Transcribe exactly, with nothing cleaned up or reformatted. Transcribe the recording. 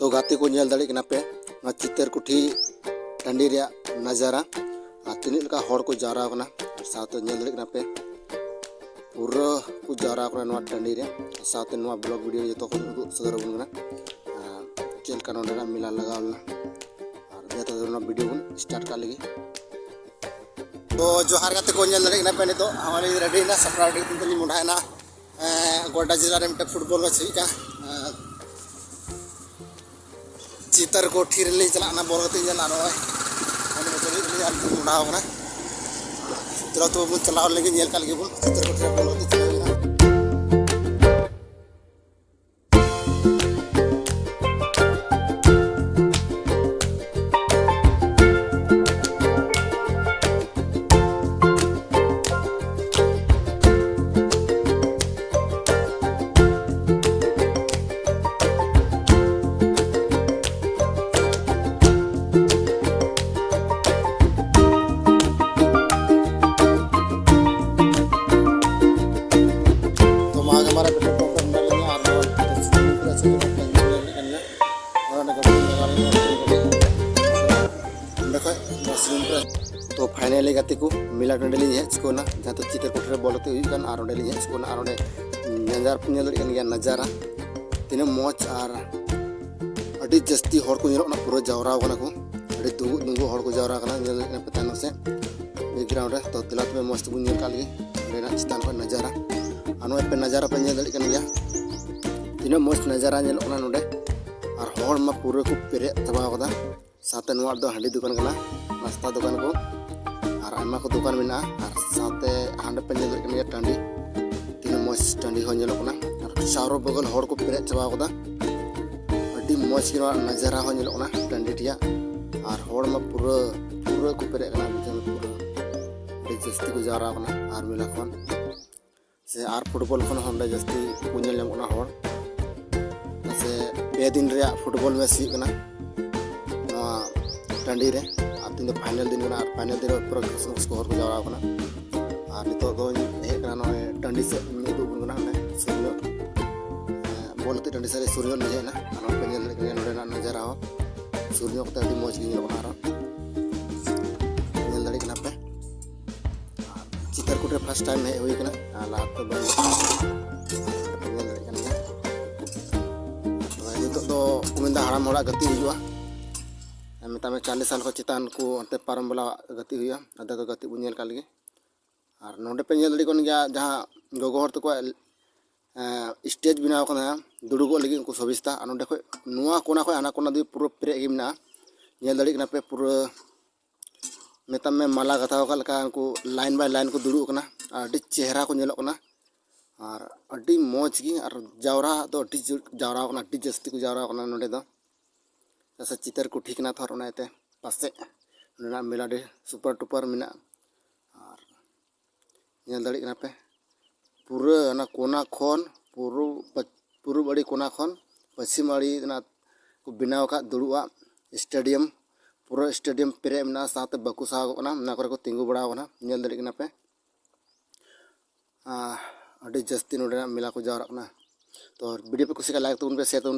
ᱛᱚ ᱜᱟᱛᱮ ᱠᱚ, ᱧᱮᱞ ᱫᱟᱲᱮᱭᱟᱜ ᱠᱟᱱᱟ ᱯᱮ ᱱᱚᱣᱟ ᱪᱤᱛᱟᱹᱨ ᱠᱩᱴᱷᱤ ᱴᱟᱺᱰᱤ ᱨᱮᱭᱟᱜ ᱱᱟᱡᱟᱨᱟ, ᱟᱨ ᱛᱤᱱᱟᱹᱜ ᱞᱮᱠᱟ ᱦᱚᱲ ᱠᱚ ᱡᱟᱣᱨᱟ ᱟᱠᱟᱱᱟ᱾ ᱟᱨ ᱥᱟᱶᱛᱮ ᱧᱮᱞ ᱫᱟᱲᱮᱭᱟᱜ ᱠᱟᱱᱟ ᱯᱮ ᱯᱩᱨᱟᱹ ᱠᱚ ᱡᱟᱣᱨᱟ ᱟᱠᱟᱱᱟ ᱱᱚᱣᱟ ᱴᱟᱺᱰᱤ ᱨᱮ᱾ ᱥᱟᱶᱛᱮ ᱱᱚᱣᱟ ᱵᱞᱚᱜ ᱵᱷᱤᱰᱤᱭᱳ ᱡᱚᱛᱚ ᱠᱚ ᱩᱫᱩᱜ ᱥᱚᱫᱚᱨ ᱟᱵᱚᱱ ᱠᱟᱱᱟ, ᱟᱨ ᱪᱮᱫ ᱞᱮᱠᱟ ᱱᱚᱰᱮᱱᱟᱜ ᱢᱮᱞᱟ ᱞᱟᱜᱟᱣ ᱞᱮᱱᱟ᱾ ᱟᱨ ᱡᱚᱛᱚ ᱱᱚᱣᱟ ᱵᱷᱤᱰᱤᱭᱳ ᱵᱚᱱ ᱥᱴᱟᱨᱴ ᱠᱟᱜ ᱞᱮᱜᱮ᱾ ᱛᱚ ᱡᱚᱦᱟᱨ ᱜᱟᱛᱮ ᱠᱚ, ᱧᱮᱞ ᱫᱟᱲᱮᱭᱟᱜ ᱠᱟᱱᱟ ᱯᱮ ᱱᱤᱛᱚᱜ ᱟᱹᱞᱤᱧ ᱨᱮᱰᱤᱭᱮᱱᱟ, ᱥᱟᱯᱲᱟᱣ ᱨᱮᱰᱤ ᱠᱟᱛᱮ ᱞᱤᱧ ᱢᱚᱦᱰᱟᱭᱮᱱᱟ᱾ ᱮᱸ, ᱜᱚᱰᱰᱟ ᱡᱮᱞᱟ ᱨᱮ ᱢᱤᱫᱴᱮᱱ ᱯᱷᱩᱴᱵᱚᱞ ᱢᱮᱪ ᱦᱩᱭᱩᱜ ᱠᱟᱱᱟ᱾ ᱮᱸ, ᱪᱤᱛᱟᱹᱨ ᱠᱚ ᱛᱷᱤᱨ ᱞᱤᱧ ᱪᱟᱞᱟᱜ ᱠᱟᱱᱟ ᱵᱚᱞ ᱜᱟᱛᱮᱜ ᱧᱮᱞ᱾ ᱟᱨ ᱱᱚᱜᱼᱚᱭ ᱚᱸᱰᱮ ᱵᱚᱞ ᱜᱟᱛᱮᱜ ᱟᱨ ᱢᱚᱦᱰᱟᱣ ᱠᱟᱱᱟ᱾ ᱪᱚᱞᱚ ᱛᱚᱵᱮ ᱵᱚᱱ ᱪᱟᱞᱟᱣ ᱞᱮᱱᱜᱮ, ᱧᱮᱞ ᱠᱟᱜ ᱞᱮᱜᱮ ᱵᱚᱱ ᱪᱤᱛᱟᱹᱨ ᱠᱚ ᱛᱷᱤᱨ ᱵᱚᱞ ᱜᱟᱛᱮᱜ ᱪᱟᱞᱟᱣ ᱦᱩᱭᱩᱜᱼᱟ᱾ ᱛᱚ ᱢᱟ ᱜᱮ ᱢᱟᱨᱟᱝ ᱯᱮᱴᱨᱳᱞ ᱯᱟᱢᱯ ᱨᱮ ᱢᱮᱱᱟᱜ ᱞᱤᱧᱟ ᱟᱨ ᱱᱚᱣᱟ ᱥᱤᱞᱤᱱᱰᱟᱨ ᱥᱮ ᱯᱮᱴᱨᱳᱞ ᱴᱮᱝᱠᱤ ᱨᱮ ᱢᱮᱱᱟᱜ ᱞᱤᱧᱟ᱾ ᱟᱨ ᱚᱸᱰᱮ ᱜᱟᱹᱰᱤ ᱞᱤᱧ ᱞᱟᱜᱟᱣ ᱞᱮᱜᱮ, ᱚᱸᱰᱮ ᱠᱷᱚᱡ ᱱᱚᱣᱟ ᱥᱤᱞᱤᱱᱰᱟᱨ᱾ ᱛᱚ ᱯᱷᱟᱭᱱᱟᱞᱤ ᱜᱟᱛᱮ ᱠᱚ, ᱢᱮᱞᱟ ᱴᱟᱺᱰᱤ ᱞᱤᱧ ᱦᱮᱡ ᱪᱩᱠᱟᱹᱣᱱᱟ, ᱡᱟᱦᱟᱸ ᱫᱚ ᱪᱤᱛᱟᱹᱨ ᱠᱩᱴᱷᱤ ᱨᱮ ᱵᱚᱞ ᱜᱟᱛᱮ ᱦᱩᱭᱩᱜ ᱠᱟᱱ᱾ ᱟᱨ ᱚᱸᱰᱮ ᱞᱤᱧ ᱦᱮᱡ ᱪᱩᱠᱟᱹᱣᱱᱟ᱾ ᱟᱨ ᱚᱸᱰᱮ ᱱᱟᱡᱟᱨ ᱯᱮ ᱧᱮᱞ ᱫᱟᱲᱮᱭᱟᱜ ᱠᱟᱱ ᱜᱮᱭᱟ, ᱱᱟᱡᱟᱨᱟ ᱛᱤᱱᱟᱹᱜ ᱢᱚᱡᱽ ᱟᱨ ᱟᱹᱰᱤ ᱡᱟᱹᱥᱛᱤ ᱦᱚᱲ ᱠᱚ ᱧᱮᱞᱚᱜ ᱠᱟᱱᱟ, ᱯᱩᱨᱟᱹ ᱡᱟᱣᱨᱟ ᱠᱟᱱᱟ ᱠᱚ, ᱟᱹᱰᱤ ᱫᱩᱸᱜᱩᱜ ᱫᱩᱸᱜᱩᱜ ᱦᱚᱲ ᱠᱚ ᱡᱟᱣᱨᱟ ᱠᱟᱱᱟ᱾ ᱧᱮᱞ ᱫᱟᱲᱮᱭᱟᱜ ᱠᱟᱱᱟ ᱯᱮ ᱛᱟᱭᱱᱚᱢ ᱥᱮᱫ ᱵᱮᱠᱜᱨᱟᱣᱩᱱᱰ ᱨᱮ᱾ ᱛᱚ ᱫᱮᱞᱟ ᱛᱚᱵᱮ ᱢᱚᱡᱽ ᱛᱮᱵᱚᱱ ᱧᱮᱞ ᱠᱟᱜ ᱞᱮᱜᱮ ᱚᱸᱰᱮᱱᱟᱜ ᱪᱮᱛᱟᱱ ᱠᱷᱚᱱ ᱱᱟᱡᱟᱨᱟ᱾ ᱟᱨ ᱱᱚᱜᱼᱚᱭ ᱯᱮ ᱱᱟᱡᱟᱨᱟ ᱯᱮ ᱧᱮᱞ ᱫᱟᱲᱮᱭᱟᱜ ᱠᱟᱱ ᱜᱮᱭᱟ, ᱛᱤᱱᱟᱹᱜ ᱢᱚᱡᱽ ᱱᱟᱡᱟᱨᱟ ᱧᱮᱞᱚᱜ ᱠᱟᱱᱟ ᱱᱚᱰᱮ᱾ ᱟᱨ ᱦᱚᱲ ᱢᱟ ᱯᱩᱨᱟᱹ ᱠᱚ ᱯᱮᱨᱮᱡ ᱪᱟᱵᱟ ᱠᱟᱫᱟ᱾ ᱥᱟᱶᱛᱮ ᱱᱚᱣᱟ ᱫᱚ ᱦᱟᱺᱰᱤ ᱫᱚᱠᱟᱱ ᱠᱟᱱᱟ, ᱱᱟᱥᱛᱟ ᱫᱚᱠᱟᱱ ᱠᱚ᱾ ᱟᱨ ᱟᱭᱢᱟ ᱠᱚ ᱫᱚᱠᱟᱱ ᱢᱮᱱᱟᱜᱼᱟ᱾ ᱟᱨ ᱥᱟᱶᱛᱮ ᱦᱟᱸᱰᱮ ᱯᱮ ᱧᱮᱞ ᱫᱟᱲᱮᱭᱟᱜ ᱠᱟᱱ ᱜᱮᱭᱟ ᱴᱟᱺᱰᱤ, ᱛᱤᱱᱟᱹᱜ ᱢᱚᱡᱽ ᱴᱟᱺᱰᱤ ᱦᱚᱸ ᱧᱮᱞᱚᱜ ᱠᱟᱱᱟ᱾ ᱟᱨ ᱪᱟᱨᱚ ᱵᱚᱜᱚᱞ ᱦᱚᱲ ᱠᱚ ᱯᱮᱨᱮᱡ ᱪᱟᱵᱟ ᱠᱟᱫᱟ᱾ ᱟᱹᱰᱤ ᱢᱚᱡᱽ ᱜᱮ ᱱᱚᱣᱟ ᱱᱟᱡᱟᱨᱟ ᱦᱚᱸ ᱧᱮᱞᱚᱜ ᱠᱟᱱᱟ ᱴᱟᱺᱰᱤ ᱨᱮᱭᱟᱜ᱾ ᱟᱨ ᱦᱚᱲ ᱢᱟ ᱯᱩᱨᱟᱹ, ᱯᱩᱨᱟᱹ ᱠᱚ ᱯᱮᱨᱮᱡ ᱠᱟᱱᱟ, ᱵᱩᱡᱷᱟᱹᱣ ᱢᱮ, ᱯᱩᱨᱟᱹ ᱟᱹᱰᱤ ᱡᱟᱹᱥᱛᱤ ᱠᱚ ᱡᱟᱣᱨᱟ ᱠᱟᱱᱟ᱾ ᱟᱨ ᱢᱮᱞᱟ ᱠᱷᱚᱱ ᱥᱮ ᱟᱨ ᱯᱷᱩᱴᱵᱚᱞ ᱠᱷᱚᱱ ᱦᱚᱸ ᱚᱸᱰᱮ ᱡᱟᱹᱥᱛᱤ ᱠᱚ ᱧᱮᱞ ᱧᱟᱢᱚᱜ ᱠᱟᱱᱟ ᱦᱚᱲ᱾ ᱥᱮ ᱯᱮ ᱫᱤᱱ ᱨᱮᱭᱟᱜ ᱯᱷᱩᱴᱵᱚᱞ ᱢᱮᱪ ᱦᱩᱭᱩᱜ ᱠᱟᱱᱟ ᱱᱚᱣᱟ ᱴᱟᱺᱰᱤ ᱨᱮ᱾ ᱟᱨ ᱛᱮᱦᱮᱧ ᱫᱚ ᱯᱷᱟᱭᱱᱮᱞ ᱫᱤᱱ ᱠᱟᱱᱟ, ᱟᱨ ᱯᱷᱟᱭᱱᱮᱞ ᱫᱤᱱ ᱨᱮ ᱯᱩᱨᱟᱹ ᱠᱷᱟᱹᱥᱤ ᱠᱷᱟᱹᱥᱤ ᱦᱚᱲ ᱠᱚ ᱡᱟᱣᱨᱟ ᱠᱟᱱᱟ᱾ ᱟᱨ ᱱᱤᱛᱚᱜ ᱫᱚᱧ ᱦᱮᱡ ᱠᱟᱱᱟ ᱱᱚᱜᱼᱚᱭ ᱴᱟᱺᱰᱤ ᱥᱮᱫ, ᱤᱧ ᱩᱫᱩᱜ ᱟᱵᱚᱱ ᱠᱟᱱᱟ ᱚᱸᱰᱮ ᱥᱩᱨ ᱧᱚᱜ᱾ ᱦᱮᱸ, ᱵᱚᱞ ᱜᱟᱛᱮᱜ ᱴᱟᱺᱰᱤ ᱥᱮᱫ ᱨᱮ ᱥᱩᱨ ᱧᱚᱜ ᱞᱤᱧ ᱦᱮᱡ ᱮᱱᱟ᱾ ᱟᱨ ᱱᱚᱰᱮ ᱯᱮ ᱧᱮᱞ ᱫᱟᱲᱮᱭᱟᱜ ᱠᱟᱱᱟ, ᱱᱚᱰᱮᱱᱟᱜ ᱱᱟᱡᱟᱨᱟ ᱦᱚᱸ ᱥᱩᱨ ᱧᱚᱜ ᱠᱟᱛᱮ ᱟᱹᱰᱤ ᱢᱚᱡᱽ ᱜᱮ ᱧᱮᱞᱚᱜ ᱠᱟᱱᱟ᱾ ᱟᱨᱚ ᱧᱮᱞ ᱫᱟᱲᱮᱭᱟᱜ ᱠᱟᱱᱟ ᱯᱮ, ᱟᱨ ᱪᱤᱛᱟᱹᱨᱠᱩᱴ ᱨᱮ first time ᱦᱮᱡ ᱦᱩᱭ ᱠᱟᱱᱟ, ᱟᱨ ᱞᱟᱦᱟ ᱛᱮᱫᱚ ᱵᱟᱹᱧ ᱧᱮᱞ ᱫᱟᱲᱮᱭᱟᱜ ᱠᱟᱱ ᱜᱮᱭᱟ᱾ ᱛᱚᱵᱮ ᱱᱤᱛᱚᱜ ᱫᱚ ᱠᱚ ᱢᱮᱱᱫᱟ ᱦᱟᱲᱟᱢ ᱦᱚᱲᱟᱜ ᱜᱟᱛᱮᱜ ᱦᱩᱭᱩᱜᱼᱟ᱾ ᱢᱮᱛᱟᱜ ᱢᱮ ᱪᱟᱞᱤᱥ ᱥᱟᱞ ᱠᱷᱚᱱ ᱪᱮᱛᱟᱱ ᱠᱚ ᱚᱱᱛᱮ ᱯᱟᱨᱚᱢ ᱵᱟᱞᱟ ᱜᱟᱛᱮᱜ ᱦᱩᱭᱩᱜᱼᱟ᱾ ᱟᱫᱚ ᱫᱚ ᱜᱟᱛᱮᱜ ᱵᱚᱱ ᱧᱮᱞ ᱠᱟᱜ ᱞᱮᱜᱮ᱾ ᱟᱨ ᱱᱚᱰᱮ ᱯᱮ ᱧᱮᱞ ᱫᱟᱲᱮᱭᱟᱜ ᱠᱟᱱ ᱜᱮᱭᱟ, ᱡᱟᱦᱟᱸ ᱜᱚᱜᱚ ᱦᱚᱲ ᱛᱟᱠᱚᱣᱟᱜ, ᱮᱸ, stage ᱵᱮᱱᱟᱣ ᱠᱟᱱᱟ ᱫᱩᱲᱩᱵᱚᱜ ᱞᱟᱹᱜᱤᱫ ᱩᱱᱠᱩ ᱥᱩᱵᱤᱥᱛᱟ᱾ ᱟᱨ ᱱᱚᱸᱰᱮ ᱠᱷᱚᱡ, ᱱᱚᱣᱟ ᱠᱚᱱᱟ ᱠᱷᱚᱡ ᱦᱟᱱᱟ ᱠᱚᱱᱟ ᱫᱷᱟᱹᱵᱤᱡ ᱯᱩᱨᱟᱹ ᱯᱮᱨᱮᱡ ᱜᱮ ᱢᱮᱱᱟᱜᱼᱟ᱾ ᱧᱮᱞ ᱫᱟᱲᱮᱭᱟᱜ ᱠᱟᱱᱟ ᱯᱮ, ᱯᱩᱨᱟᱹ ᱢᱮᱛᱟᱜ ᱢᱮ ᱢᱟᱞᱟ ᱜᱟᱛᱷᱟᱣ ᱟᱠᱟᱫ ᱞᱮᱠᱟ ᱩᱱᱠᱩ line by line ᱠᱚ ᱫᱩᱲᱩᱵ ᱟᱠᱟᱱᱟ᱾ ᱟᱨ ᱟᱹᱰᱤ ᱪᱮᱦᱨᱟ ᱠᱚ ᱧᱮᱞᱚᱜ ᱠᱟᱱᱟ ᱟᱨ ᱟᱹᱰᱤ ᱢᱚᱡᱽ ᱜᱮ᱾ ᱟᱨ ᱡᱟᱣᱨᱟ ᱫᱚ ᱟᱹᱰᱤ ᱡᱳᱨ ᱡᱟᱣᱨᱟ ᱠᱟᱱᱟ, ᱟᱹᱰᱤ ᱡᱟᱹᱥᱛᱤ ᱠᱚ ᱡᱟᱣᱨᱟ ᱠᱟᱱᱟ ᱱᱚᱸᱰᱮ ᱫᱚ᱾ ᱪᱮᱫᱟᱜ ᱥᱮ ᱪᱤᱛᱟᱹᱨ ᱠᱩᱴᱷᱤ ᱠᱟᱱᱟ ᱛᱷᱚᱨ, ᱚᱱᱟ ᱤᱭᱟᱹᱛᱮ ᱯᱟᱥᱮᱡ ᱱᱚᱸᱰᱮᱱᱟᱜ ᱢᱮᱞᱟ ᱟᱹᱰᱤ super duper ᱢᱮᱱᱟᱜᱼᱟ᱾ ᱟᱨ ᱧᱮᱞ ᱫᱟᱲᱮᱭᱟᱜ ᱠᱟᱱᱟ ᱯᱮ, ᱯᱩᱨᱟᱹ ᱚᱱᱟ ᱠᱚᱱᱟ ᱠᱷᱚᱱ ᱯᱩᱨᱩᱵ, ᱯᱩᱨᱩᱵ ᱟᱲᱮ ᱠᱚᱱᱟ ᱠᱷᱚᱱ ᱯᱚᱪᱷᱤᱢ ᱟᱲᱮ ᱨᱮᱱᱟᱜ ᱠᱚ ᱵᱮᱱᱟᱣ ᱟᱠᱟᱫ ᱫᱩᱲᱩᱵ ᱟᱜ stadium, ᱯᱩᱨᱟᱹ stadium ᱯᱮᱨᱮᱡ ᱢᱮᱱᱟᱜᱼᱟ, ᱥᱟᱶᱛᱮ ᱵᱟᱠᱚ ᱥᱟᱦᱟᱣ ᱠᱟᱱᱟ, ᱚᱱᱟ ᱠᱚᱨᱮ ᱠᱚ ᱛᱤᱸᱜᱩ ᱵᱟᱲᱟ ᱟᱠᱟᱱᱟ᱾ ᱧᱮᱞ ᱫᱟᱲᱮᱭᱟᱜ ᱠᱟᱱᱟ ᱯᱮ᱾ ᱟᱨ ᱟᱹᱰᱤ ᱡᱟᱹᱥᱛᱤ ᱱᱚᱰᱮᱱᱟᱜ ᱢᱮᱞᱟ ᱠᱚ ᱡᱟᱣᱨᱟᱜ ᱠᱟᱱᱟ᱾ ᱛᱚ video ᱯᱮ ᱠᱩᱥᱤ ᱠᱷᱟᱱ like ᱛᱟᱵᱚᱱ ᱯᱮ, share ᱛᱟᱵᱚᱱ